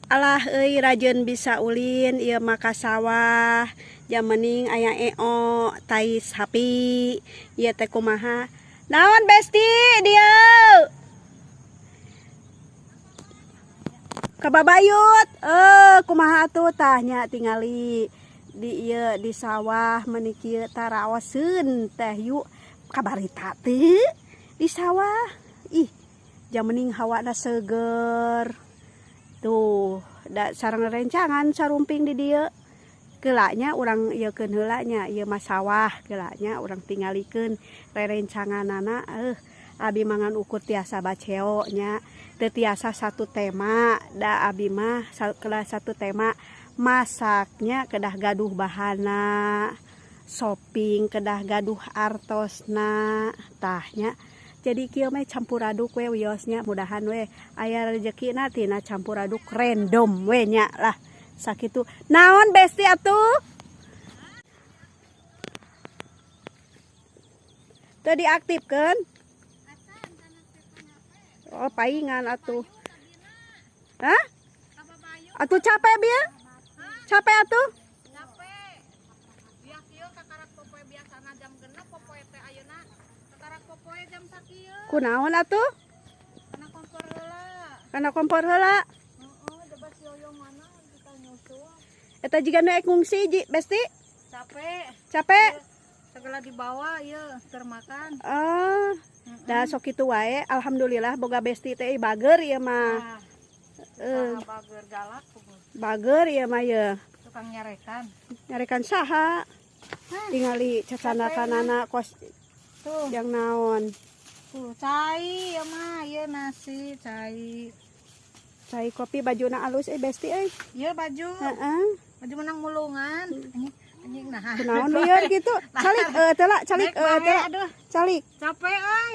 Alah euy rajeun bisa ulin ieu mah ka sawah jamening aya eo tai sapi ieu teh kumaha naon besti dieu kababayut kumaha atuh tah nya tingali di ieu di sawah meuni kieu tah raoseun teh yuk kabarita teu di sawah ih jamening hawana seger. Tuh, da sareng rencangan sarumping di dieu. Keulanya urang ieukeun heula nya, ieu mah sawah keulanya urang tingalikeun rerencanganana. Abi mah ngan ukur tiasa baceo nya, teu tiasa satu tema, da abi mah kelah satu tema masaknya kedah gaduh bahana, shopping kedah gaduh artosna, tah nya. Jadi kieu mah campur aduk we wiosnya, mudahan we aya rejekina tina campur aduk random we nya lah. Sakitu. Naon besti atuh? Teu diaktifkeun? Oh, paingan atuh. Hah? Atuh capek bieu? Capek atuh? Capek. Biak ieu kakarak popoe biasana jam 6 popoe teh ayeuna kakarak popoe jam sakieu. Kunaon atuh? Kana kompor heula. Kana kompor heula. Heeh, debas yoyo mana kita nyusul. Eta jiga nu ek ngungsi ji, Besti? Capek. Capek? Segala dibawa ieu termakan. Ah, da sok kitu wae. Alhamdulillah boga Besti teh bager ieu mah. Bager galak. Bager ieu mah ye. Tukang nyarekan. Nyarekan saha? Tingali cacanakanana kos tuh yang naon. Tuh cai ieu mah, ieu nasi cai. Cai kopi bajuna alus Besti euy. Ieu baju. Heeh. Baju menang mulungan. Anjing nah. Kunaon lieur gitu. Calik teh lah, calik teh lah. Aduh. Calik. Capek euy.